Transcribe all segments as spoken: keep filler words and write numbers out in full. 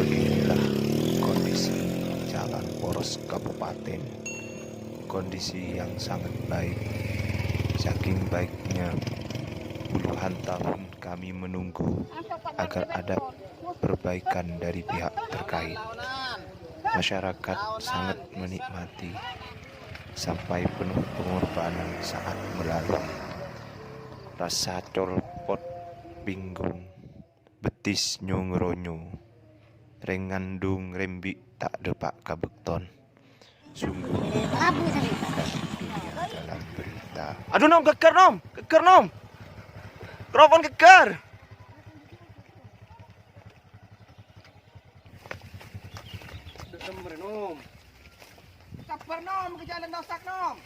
Inilah kondisi jalan poros kabupaten. Kondisi yang sangat baik. Saking baiknya, puluhan tahun kami menunggu agar ada perbaikan dari pihak terkait. Masyarakat sangat menikmati sampai penuh pengorbanan saat melalui. Rasa colpot, bingung, betis nyong-ronyo, rèng ngandung rembi' ta' dâpa' ka bâkton. Sungguh mengagumkan dunia dalam berita. Aduh, Nom, geger, Nom. Geger, Nom. Mikrofon geger. Sabar, Nom, ke jalan rusak, Nom.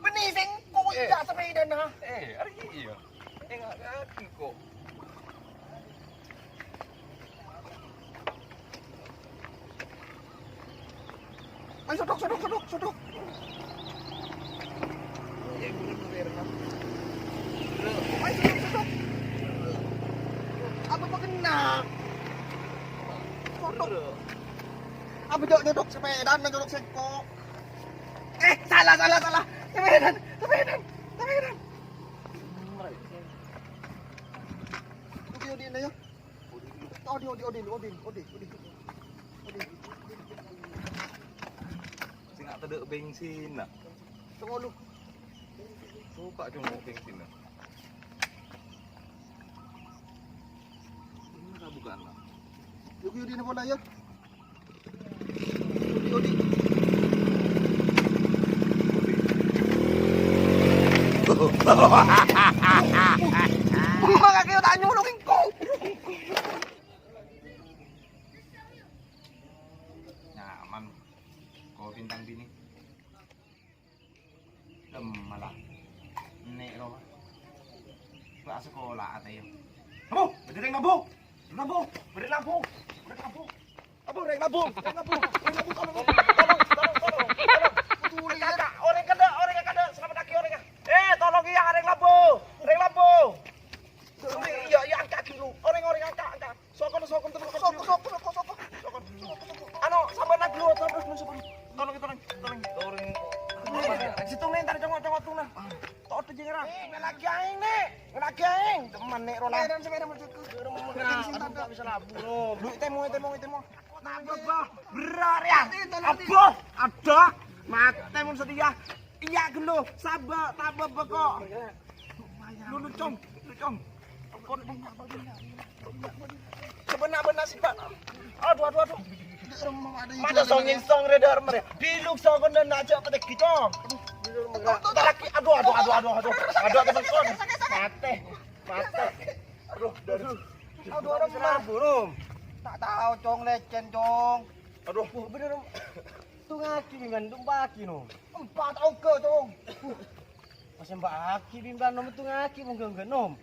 Bânnè sèngko' Eh. Iyâ sapèdana. Eh, arèya iyâ. Enga' kaki kok. Ayo, sodok, sodok, sodok, sodok. Ayo, sodok, sodok. Apa kena? Sodok. Apa jok nyodok sepeda, nyodok sèngko'? Eh, salah, salah, salah. Sepeda, sepeda, sepeda. Odi, odi, odi, odi, odi, odi, odi. Sing tadâ' bensinna. Sengolu. Suka cuma bensinna. Ini bukan lah. Yuk, yuk, di mana ya? Odi, odi. Makanya tak nyolong engko. Nyaman. Kau bintang bini. Dem malah. Nek ro. Ba sekolah ate yo. Abu, berdiri ngabu. Ngabu, berdiri ngabu. Berdiri ngabu. Abu, rèng ngabu. Rèng ngabu. Rèng ngabu, tolong, tolong, tolong, tolong, tolong. Tuli, ya. Kakak, orèng kedâ', orèng kedâ', selamat pagi, orèng. Eh, tolong iya, rèng ngabu. Rèng ngabu. Tuli, iya, iya, angkat dulu. Orèng, orèng, angkat, angkat. Sokon, sokon, terus, sokon, sokon, sokon, sokon, sokon, sokon. Anu, sampeyan lagi, terus, terus, sampeyan. Tolong, tolong, tolong. Tolong. Situ nih, entar congok-congok tuh, nah. Tok, tok, jangan. Eh, lagi aing, Nek. Lagi aing. Teman, Nek, Rola. Sepeda, sepeda, sepeda. Nah, aduh, gak bisa labu, loh. Lu, temo, temo, temo. Nambah, berar, ya. Apa? Ada. Mati, mun setia. Iya, gelo. Sabar, tambah, kok. Lu, lu, Cong. Lu, Cong. Sebenar-benar sih, Pak. Aduh, aduh, aduh. Mana song song reda mereka. Biluk song kena najak petek gitu. Aduh, aduh, aduh, aduh, aduh, aduh, aduh, aduh, aduh, mati, mati. Aduh, aduh, aduh, aduh, aduh, burung. Tak tahu, Cong, lecen, Cong. Aduh, bener. Tungaki dengan tumpaki, no. Empat oke, Cong. Masih mbak aki bimbang nom tungaki mungkin nom.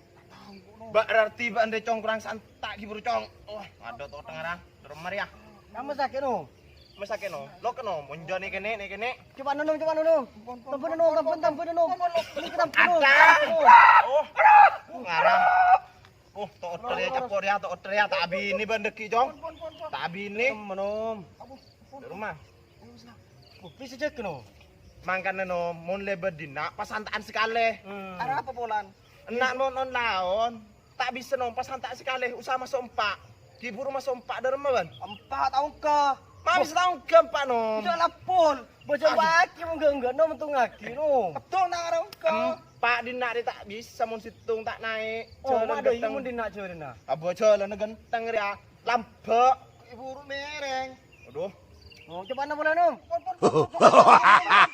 Mbak, berarti mbak andre cong kurang santak gitu, Cong. Oh, ada tuh tengah. Terus mari ya. Kamu sakit, no? Mas sakit, no? Lo keno, monjo nih kene, nih kene. Coba nunung, coba nunung. Tampun nunung, tampun, tampun nunung. Ini kita tampun nunung. Ada. Oh, ngarang. Oh, to otter ya, cepot ya, to otter ya. Tak abini bandeki, Cong. Tak abini. Menom. Di rumah. Kopi sejak no. Mangkana no, mon lebar dina, pasantaan sekali. Hmm. Arah apa polan? Enak non on laon. Tak bisa no, pasantaan sekali. Usah masuk empat. Kiburu masuk empat dari mana, Ban? Empat tahun ke. Mau bisa tahun ke empat no. Tidak lapor. Bocor lagi, mau enggak, enggak, no, mentung lagi, no. Betul, nak, orang ke. Empat dina tak bisa, mon situng tak naik. Oh, jalan ada genteng. Imun dina jalan, nah. Apa jalan genteng, ya? Lambek. Kiburu mereng. Aduh. Oh, coba na bola, Nom. Pon, pon, pon, pon, pon.